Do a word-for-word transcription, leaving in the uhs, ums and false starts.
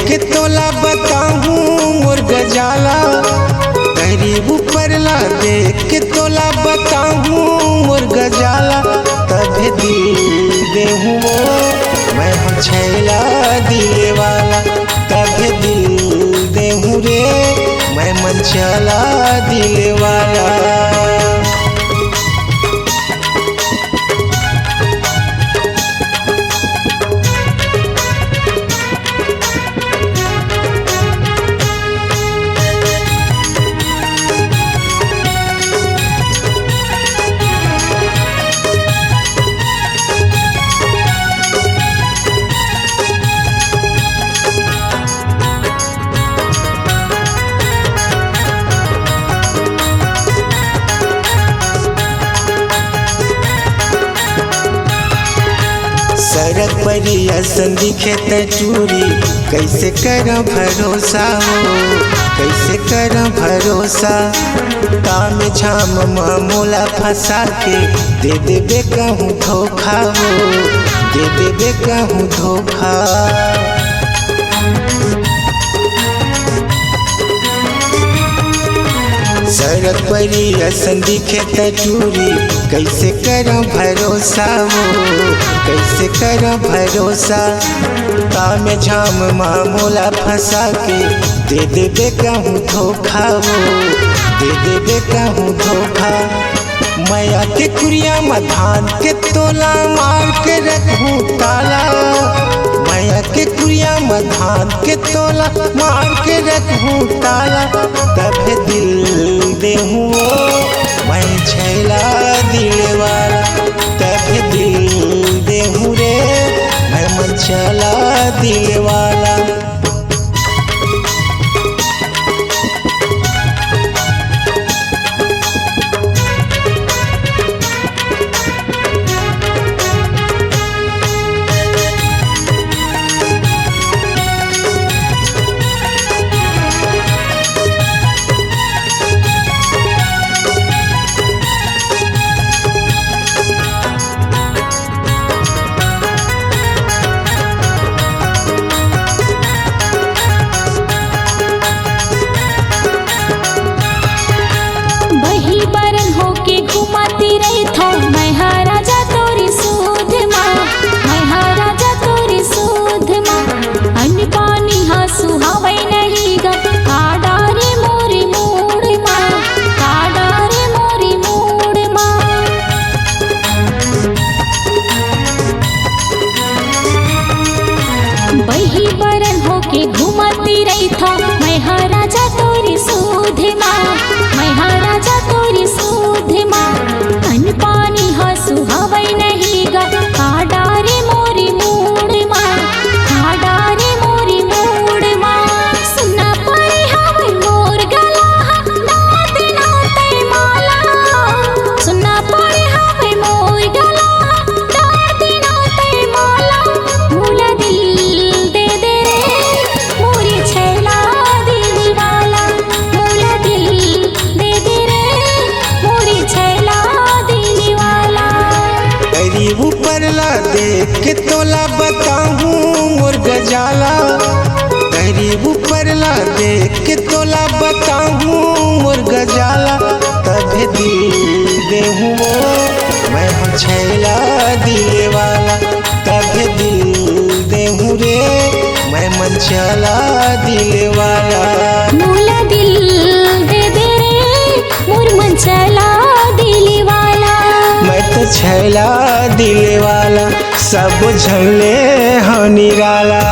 के तोला बताहूँ मोर गजाला, तहरी ऊपर ला देख के तोला बताहूँ मोर गजाला। तभे दिल देहूँ वो मैं हूँ छैला दिल वाला, तभे दिल देहूँ रे मैं मन चला दिल वाला। सरग परी असन दिखे तै टूरी, कैसे कर भरोसा हो, कैसे कर भरोसा। काम झाम म मोला फंसा के दे देबे कहूँ धोखा हो, दे देबे कहूँ धोखा। सरग परी असन दिखे तै टूरी, कैसे कर भरोसा वो, कैसे कर भरोसा। काम झाम म मोला फंसा के दे देबे कहूँ धोखा वो, दे देबे कहूँ धोखा। मया के कुरिया म धान के तोला मार के रखहूँ ताला, मया के कुरिया म धान के तोला मार के रखहूँ ताला। तभे दिल देहूँ वो मैं छैला दिल वाला, तभे दिल देहूँ रे मैं मन चला दिल वाला। बही बरन होके घुमाती रहिथौं, मैं हा राजा तोरी सूध मा, मैं हा राजा तोरी सूध मा। अन्न पानी हा सुहावै नहीं गा, का डारे मोरी मूड़ मा, का डारे मोरी मूड़ मा। बही बरन होके घुमाती रहिथौं, मैं हा राजा तोरी सूध मा, मैं हा राजा तोरी सूध मा। अन्न पानी हा सुहावै नहीं गा, का डारे मोरी मूड़ मा, का डारे मोरी मूड़ मा। सुन्ना पड़े हवै मोर गला हा, नाते नाते माला। सुन्ना पड़े हवै मोर गला हा, डार दे ना तै माला, मोला दिल दे दे रे, मोरी छैला दिल वाला, मोला दिल दे दे रे, मोरी छैला दिल वाला। तहरी ऊपर ला देख के तोला बताहूँ मोर गजाला, तहरी ऊपर ला देख के तोला बताहूँ मोर गजाला। तभे दिल देहूँ वो मैं हूँ छैला दिल वाला, तभे दिल देहूँ रे मैं मन चला दिल वाला। मोला दिल दे दे रे, मोर मन चला दिल वाला। मैं तो छैला दिल वाला, सब झन ले हौं निराला।